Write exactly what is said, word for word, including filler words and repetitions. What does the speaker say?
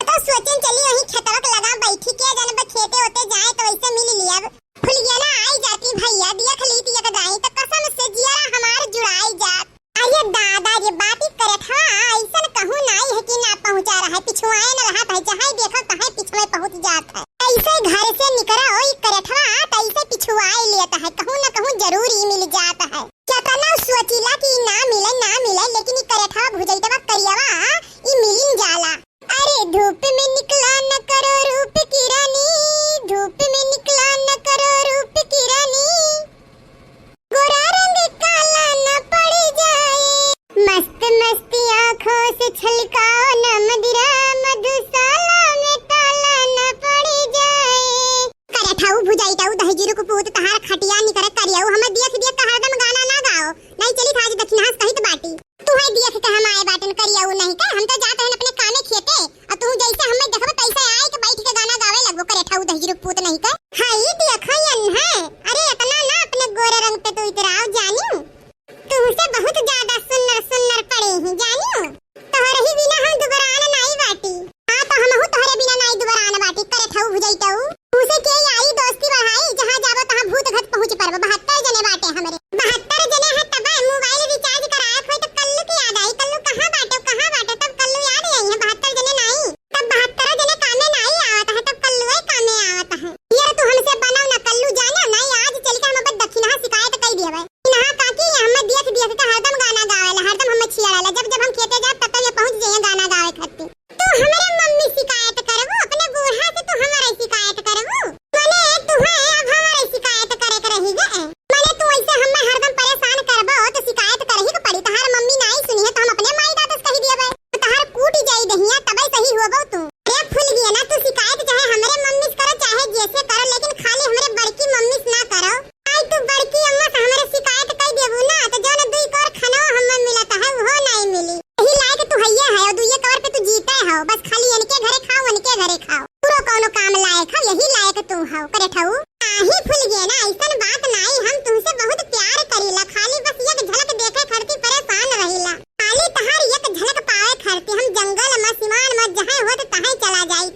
तो सोचेन चली वहीं खेतवा के लगा बैठी, के जाने बा खेते होते जाए तो वैसे मिल लिया। फुलगेना आई जाती भैया, देख ली थी एक दाई, तो कसम से जियरा हमार जुड़ाई जात। अरे दादा रे, बात ई करेठवा ऐसन कहूँ नाई है कि ना पहुँचा रहा है, पिछुआए न रहा है, जहाँ देखो तहाँ पिछुए पहुँच जात है। ऐसे घर से निकरा हो ई करेठवा, तो ऐसे पिछुआए लेत है, कहूँ न कहूँ जरूर ई मिल जात है। केतना सोचिला कि ई ना मिले, ना मिले, लेकिन ई करेठवा भुजैतवा करियवा, ई मिलिन जाला। अरे धूप में निकला न करो रूप की रानी, धूप में निकला न करो रूप की रानी, गोरा रंग काला न पड़ जाए, मस्त मस्ती आँखों से छलकाओ न मदिरा, मधुशाला में ताला न पड़ जाए। करेठऊ भुजाइटऊ दहिजरू कुपूत तहार खटिया निकर करियऊ, हमें देख देख के हरदम गाना ना गाओ, नहीं चली था आज दखिनहा सहित बाटी। तू है देख के हम आए बाटन करियऊ नहीं के, हम तो जात हन अपने कामे खेते, और तू जैसे हमें देखबो तैसे आए के बैठ के गाना गावे लगबो करेठऊ दहिजरू कुपूत नहीं के। हाय देखा यन है, अरे इतना ना अपने गोरे रंग पे तू इतराव जानी, तुमसे बहुत ज्यादा सुन्नर सुन्नर पड़े हैं जानी। तोहरे ही बिना हम दुबरान नाई बाटी। हाँ, तो हमहू तोहरे बिना नाई दुबरान बाटी, करेठऊ भुजाइटऊ। तुमसे के यारी दोस्ती बढ़ाई, जहाँ जाबो तहाँ भूत घत पहुँच परबो। बहत्तर जने बाटे हमरे। बहत्तर जने हैं, तब मोबाइल रिचार्ज कराए खोई तो कल्लू की याद आई। कल्लू कहाँ बाटे, कहाँ बाटे? तब कल्लू याद आई है, बहत्तर जने नाई। तब बहत्तर जने कामे नाई आवत है, तब कल्लू कामे आवत है। यार तू हमसे बनाओ ना कल्लू, जाना नाई, आज चल के हम अब दखिनहा शिकायत कर दिया भाई। इनहा काकी, हमें देख देख के हरदम गाना गावेला, हरदम हमें छियाड़ाला। जब जब हम खेते जाब, तब तब ये पहुँच जाइए गाना गावे खातिर। तू हमरे मम्मी शिकायत करबू, अपने बूढ़ा से तू हमारे शिकायत करबू? मने तू है अब हमारे शिकायत करे के रही गे। मने तू ऐसे हमें हरदम परेशान करबो, तो शिकायत करही के पड़ी। तहार मम्मी नाई सुनी है, तो हम अपने माई दादा से कही दिए भाई। तहार कूट जाई दहिया, तबे सही होबो तू। अरे फुलगेना, तू शिकायत चाहे हमरे मम्मी से करो, चाहे जैसे करो, लेकिन खाली हमरे बड़की मम्मी से ना करो। आई तू बड़की अम्मा से हमरे शिकायत कई देबू ना, तो जौन दुई कौर खाना हमें मिलत है, वो नहीं मिली। यही लायक तू हइये है, और दुइये कौर पे तू जीते हो, बस खाली इनके घरे खाओ, उनके घरे खाओ, पूरो कौनो काम लायक हो, यही लायक तू हो, करेठऊ। नाही फुलगेना, ऐसन बात नाही, हम तुमसे बहुत प्यार करीला, खाली बस एक झलक देखे खातिर परेशान रहीला। खाली तहार एक झलक पावे खातिर हम जंगल में, सिमान में, जहाँ होत तहाँ चला जाई।